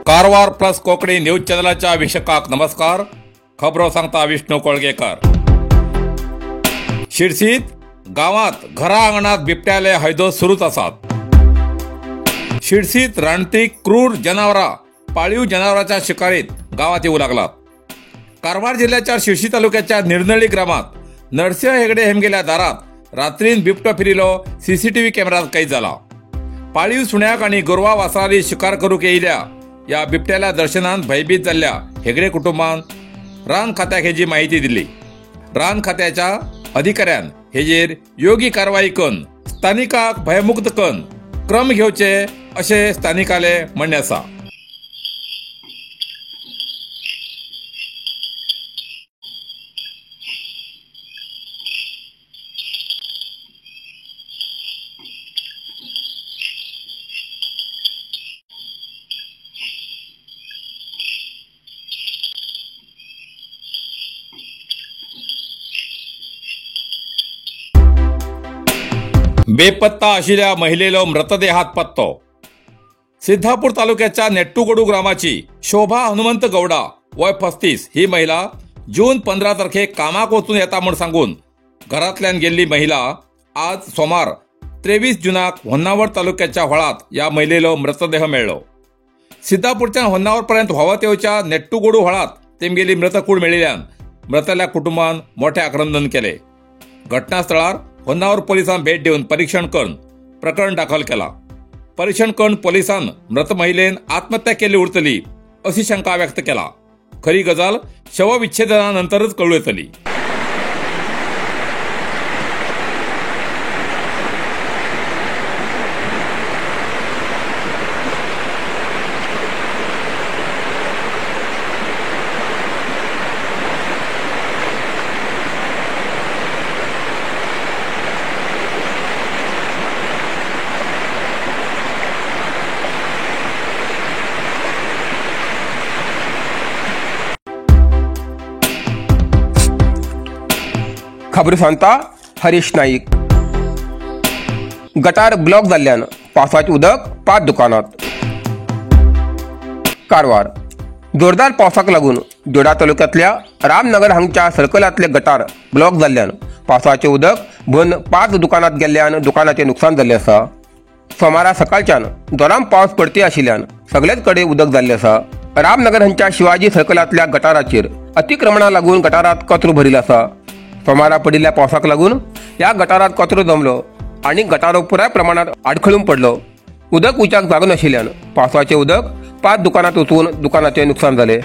Karwar plus Konkani news चॅनलाच्या वीक्षकांक नमस्कार. खबरो सांगता विष्णू कोळगेकर. शिरसीत गांवात घरा आंगणात बिबट्याले हैदोस सुरूच आसात. शिरसीत रानटी क्रूर जनावरां पाळीव जनावरांच्या शिकारीत गांवात येऊ लागलात. कारवार जिल्ह्याच्या शिरसी तालुक्याच्या निरनळी ग्रामात नरसिंह हेगडे हेमगेल्या दारात रात्रीन बिबटो फिरिलो सीसीटीव्ही कॅमेरात कैद जाला. पाळीव सुण्याक आणि गोरवा वासराली शिकार करूक येयल्या या बिबट्याला दर्शनान भयभीत जाल्ल्या हेगडे कुटुंबान रान खात्याक हेजी माहिती दिली. रान खात्याच्या अधिकाऱ्यान हेजेर योग्य कारवाई करून स्थानिकाक भयमुक्त करून क्रम घेवचे अशें स्थानिकाले म्हणणें आसा. बेपत्ता आशिल्ल्या महिलेलो मृतदेहात पत्तो. सिद्धापूर तालुक्याच्या नेट्टुगडू ग्रामाची शोभा हनुमंत गौडा वय 35 ही महिला जून 15 तारखेक कामाक वचून येता म्हूण सांगून घरांतल्यान गेल्ली महिला आज सोमार 23 जुनाक होन्नावर तालुक्याच्या व्हाळात ह्या महिलेलो मृतदेह मेळ्ळो. सिद्धापूरच्यान होन्नावर पर्यंत व्हांवत येवच्या नेट्टुगडू व्हाळात तेमगेली मृतकूड मेळिल्ल्यान मृताल्या कुटुंबान मोठे आक्रंदन केले. घटनास्थळार होन्नावर पोलिसांन भेट दिवन परीक्षण करून प्रकरण दाखल केला. परीक्षण करून पोलिसान मृत महिलेन आत्महत्या केल्ली उरतली अशी शंका व्यक्त केला. खरी गजाल शवविच्छेदनानंतरच कळू येतली. खबरो सांगता हरीश नाईक. गटार ब्लॉक जाल्ल्यान पावसाचें उदक 5 दुकानात. कारवार जोरदार पावसाक लागून जोडा तालुक्यांतल्या रामनगर हांगच्या सर्कलांतले गटार ब्लॉक जाल्ल्यान पावसाचें उदक भरून 5 दुकानात गेल्ल्यान दुकानाचें नुकसान जाल्लें आसा. सोमारा सकाळच्यान जोरान पावस पडती आशिल्ल्यान सगळेच कडेन उदक जाल्लें आसा. रामनगर हांगच्या शिवाजी सर्कलांतल्या गटाराचेर अतिक्रमणा लागून गटारात कचरो भरिल्लो आसा. सोमारा पडिल्ल्या पावसाक लागून ह्या गटारात कचरो जमलो आनी गटारो पुराय प्रमाणात आडखळून पडलो. उदक उच्याक जागो नाशिल्ल्यान पावसाचें उदक 5 दुकानात वचून दुकानाचें नुकसान जालें.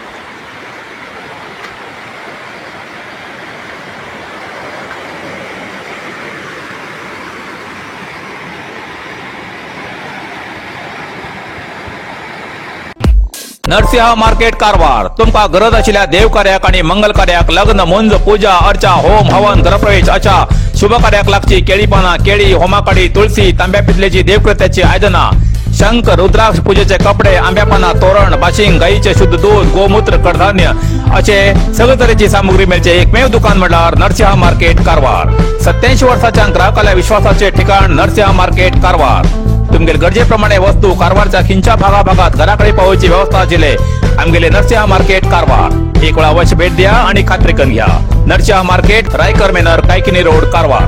नरसिंह मार्केट कारवार तुमका गरज आशिल्ल्या देवकार्याक आणि मंगल कार्याक लग्न, मुंज, पूजा अर्चा, होम हवन, घरप्रवेश अशा शुभ कार्याक लागची केळी पानां, केळी, होमाकाडी, तुळसी, तांब्या पितलेची देवकृत्याची आयदनां, शंख, रुद्राक्ष, पूजेचे कपडे, आंब्या पानां, तोरण, बाशिंग, गायीचे शुद्ध दूध, गोमूत्र, कडधान्य असे सगळे तरेची सामुग्री मेळचे एकमेव दुकान म्हळ्यार नरसिंह मार्केट कारवार. 87 वर्साच्या ग्राहकाल्या विश्वासाचे ठिकाण नरसिंह मार्केट कारवार. तुमगेले गरजेप्रमाणे वस्तू कारवारच्या खिंच्या भागाभागात घराकडे पावोवची व्यवस्था आशिल्ले आमगेले नरसिंह मार्केट कारवार. एक वेळा अवश्य भेट द्या आणि खात्री करून घ्या. Narasimha market, Raikar manor, Kaikini road, Karwar.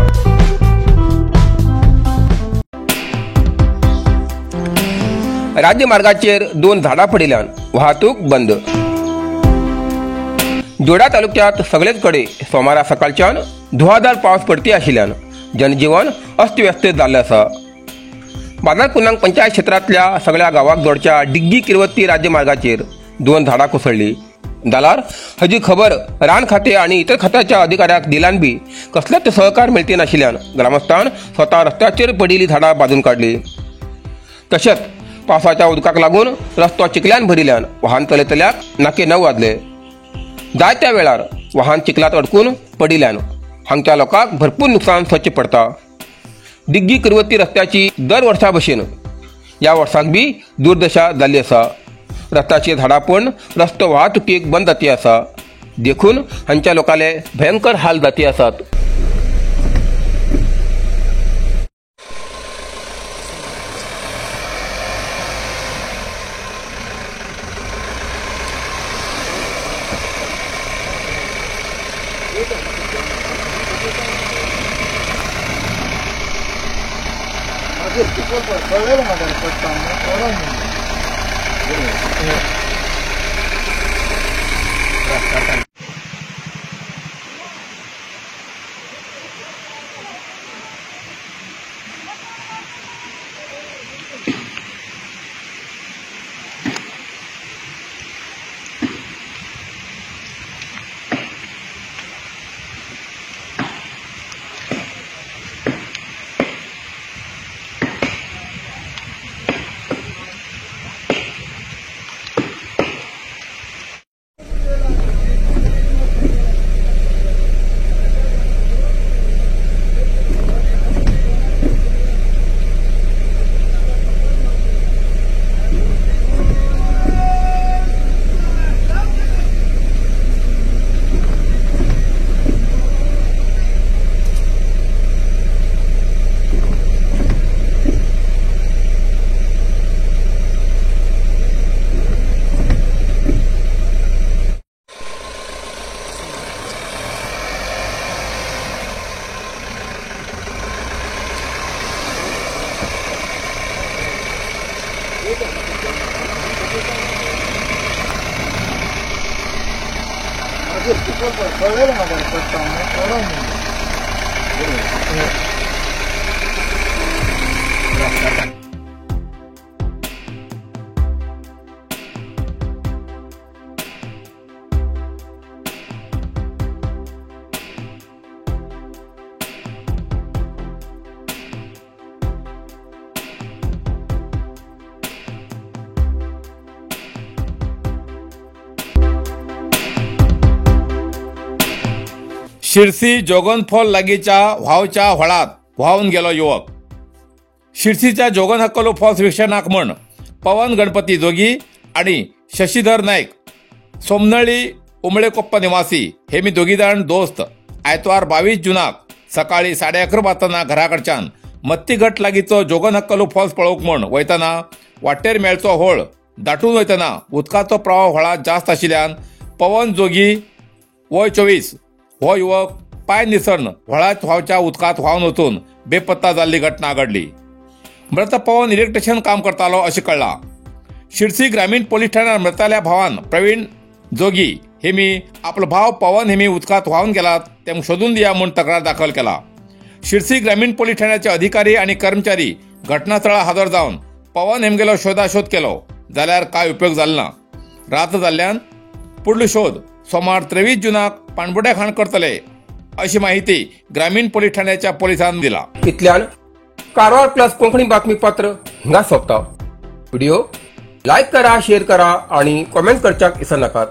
राज्यमार्गाचेर 2 झाडां पडिल्ल्यान वाहतूक बंद. जोडा तालुक्यात सगळेच कडेन सोमारा सकाळच्यान धुवाधार पावस पडती आशिल्ल्यान जनजीवन अस्तव्यस्त जाल्लें आसा. बाजार पूर्णांक पंचायत क्षेत्रांतल्या सगळ्या गांवाक जोडच्या डिग्गी किरवत्ती राज्यमार्गाचेर 2 झाडां कोसळ्ळी. जाल्यार हाजी खबर रान खाते आनी इतर खात्याच्या अधिकाऱ्याक दिल्यान बी कसलेच सहकार मेळती नाशिल्ल्यान ग्रामस्थान स्वता रस्त्याचेर पडिल्ली झाडां बाजून काडली. तशेंच पावसाच्या उदकाक लागून रस्तो चिखल्यान भरिल्ल्यान वाहन चलयतल्याक नाके 9 वाजले. जायत्या वेळार वाहन चिखलांत अडकून पडिल्ल्यान हांगच्या लोकांक भरपूर नुकसान सोंसचें पडटा. डिग्गी किरवत्ती रस्त्याची दर वर्सा भशेन ह्या वर्साक बी दुर्दशा जाल्ली आसा. रस्त्याचेर झाडां पडून रस्तो वाहतुकीक बंद जाती आसा. देखून हांच्या लोकांले भयंकर हाल जाती आसात. शिरसी जोगनफॉल लागीच्या व्हांवच्या व्हाळात व्हांवन गेलो युवक. शिरसीच्या जोगन हक्कलो फॉल्स विक्षणाक म्हण पवन गणपती जोगी आणि शशीधर नाईक सोमनळी उमळेकोप्पा निवासी हे मी दोगी जाण दोस्त आयतवार 22 जुनाक सकाळी 11:30 वाजताना घराकडच्यान मत्तीघट लागीचो जोगन हक्कलो फॉल्स पळोवंक म्हण वयतना वाटेर मेळचो होळ दाटून वयतना उदकाचो प्रवाह व्हाळात जास्त आशिल्ल्यान पवन जोगी वय 24 हो युवक पाय निसर्ण व्हाळात व्हांवच्या उदकांत व्हांवन वचून बेपत्ता जाल्ली घटना घडली. मृत पवन इलेक्ट्रिशियन काम करतालो अशें कळ्ळां. शिरसी ग्रामीण पोलीस ठाण्यार मृताल्या भावान प्रवीण जोगी हे मी आपलो भाव पवन हेमी उदकांत व्हांवन गेलात तेम शोधून दिया म्हूण तक्रार दाखल केला. शिरसी ग्रामीण पोलीस ठाण्याचे अधिकारी आनी कर्मचारी घटनास्थळार हजर जावन पवन हेमगेलो शोधाशोध केलो जाल्यार काय उपयोग जालो ना. रात जाल्ल्यान पुडलो शोध सोमार 23 जुनाक पाणबुड्या खाण करतले अशी माहिती ग्रामीण पोलीस ठाण्याच्या पोलिसांनी दिला. इतल्यान कारवार प्लस कोंकणी बातमीपत्र हिंगा सोंपता. व्हिडिओ लायक करा, शेअर करा आणि कॉमेंट करच्याक विसरनाकात.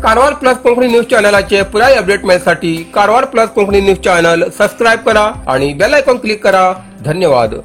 कारवार प्लस कोंकणी न्यूज चॅनलाचे पुराय update मेळसाठी Karwar plus Konkani news channel subscribe करा आणि बेल आयकॉन क्लिक करा. धन्यवाद.